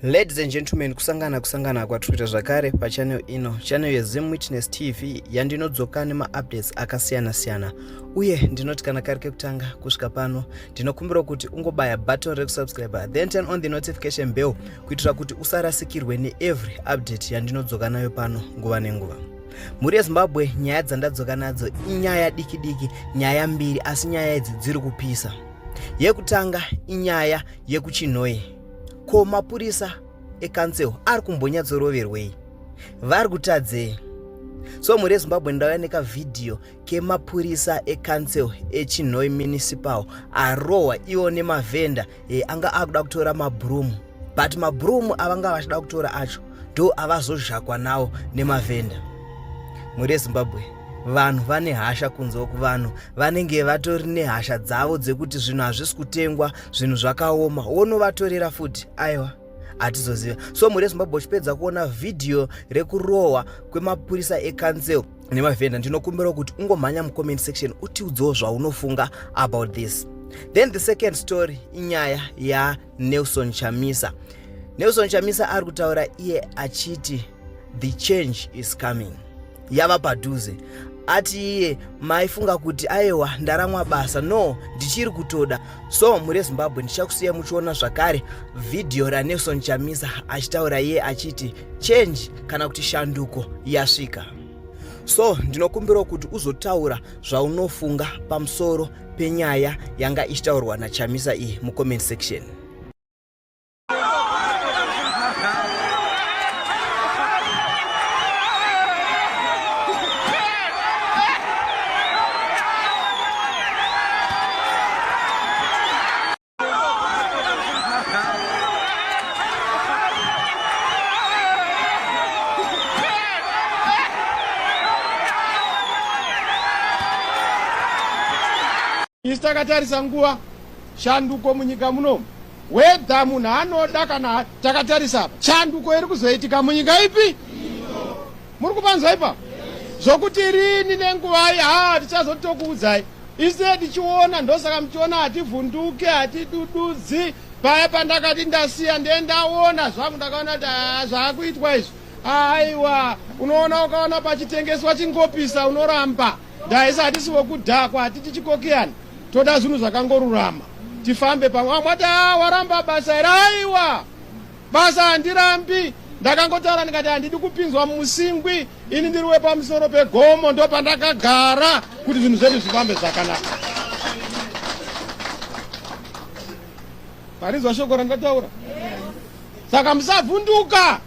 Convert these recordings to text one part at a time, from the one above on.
Ladies and gentlemen, kusangana kusangana kwatiri kuita zvakare pachannel ino, channel yeZim Witness TV, yandinodzoka nemaupdates akasiyana siyana. Uye ndinoti kana kari kekutanga kusvika pano, ndinokumbira kuti ungobaya button rekusubscribe, then turn on the notification bell kuitira kuti usarasikirwe neevery update yandinodzoka nayo pano nguva nenguva. Mhuri yeZimbabwe, nyaya dzandadzoka nadzo inyaya diki diki, nyaya mbiri, asi nyaya idzi dziri kupisa. Yekutanga inyaya yekuChinhoyi. Ko mapurisa ekansel ari kumbonyatsoroverwei? Vari kutadzei? So mhuri yeZimbabwe, ndauya nekavhidhiyo kemapurisa ekansel eChinhoyi Municipal arohwa iwo nemavhenda anga akuda kutora mabhurumu, but mabhurumu avanga vachida kutora acho ndo avazozhakwa nawo nemavhenda. Mhuri yeZimbabwe, vanhu vane hasha kunze uku, vanhu vanenge vatori nehasha dzavo dzekuti zvinhu hazvisi kutengwa, zvinhu zvakaoma, wonovatorera futi, aiwa, hatizoziva. So mhuri yeZimbabwe, uchipedza kuona vhidhiyo rekurohwa kwemapurisa ekansel nemavhenda, ndinokumbira kuti ungomhanya mucomment section utiudzewo zvaunofunga about this. Then the second story inyaya yaNelson Chamisa. Nelson Chamisa ari kutaura iye achiti the change is coming, yava padhuze. Ati iye maifunga kuti aiwa, ndaramwa basa, no, ndichiri kutoda. So mhuri yeZimbabwe, ndichakusiya muchiona zvakare vhidhiyo raNelson Chamisa achitaura iye achiti change kana kuti shanduko yasvika. So ndinokumbirawo kuti uzotaura zvaunofunga pamusoro penyaya yanga ichitaurwa naChamisa iyi mucomment section. Isi takatarisa nguva, shanduko munyika munomu, whether munhu anoda kana takatarisa apa, shanduko iri kuzoitika munyika ipi? Muri kupanzwa ipapo? Zvokuti rini nenguvai, ha, tichazotokuudzai ise tichiona. Ndosaka muchiona hativhunduke, hatidududzi. Paya pandakati ndasiya, ndiye ndaona zvangu, ndakaona kuti zvaakuitwa izvi, aiwa. Unoona, ukaona pachitengeswa chingopisa, unoramba. Ndaisa hatisi vokudhakwa, hatiti chikokiyani, toda zvinhu zvakangorurama, tifambe pamwe. Vamwe vati, "Ah, waramba basa here?" Aiwa, basa handirambi. Ndakangotaura ndikati handidi kupinzwa mumusingwi. Ini ndiri wepamusoro pegomo, ndo pandakagara kuti zvinhu zvedu zvifambe zvakanaka. Parinzwa shoko randataura? Saka musavhunduka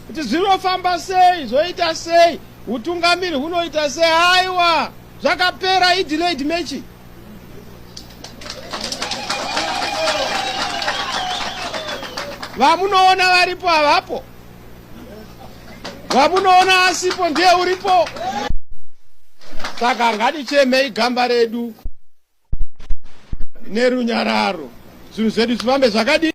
kuti zvinofamba sei, zvoita sei, utungamiri hunoita sei. Aiwa, zvakapera, idelayed match. Vamunoona varipo havapo, vamunoona asipo ndiye uripo. Saka ngatichemei gamba redu nerunyararo, zvinhu zvedu zvifambe zvakadii.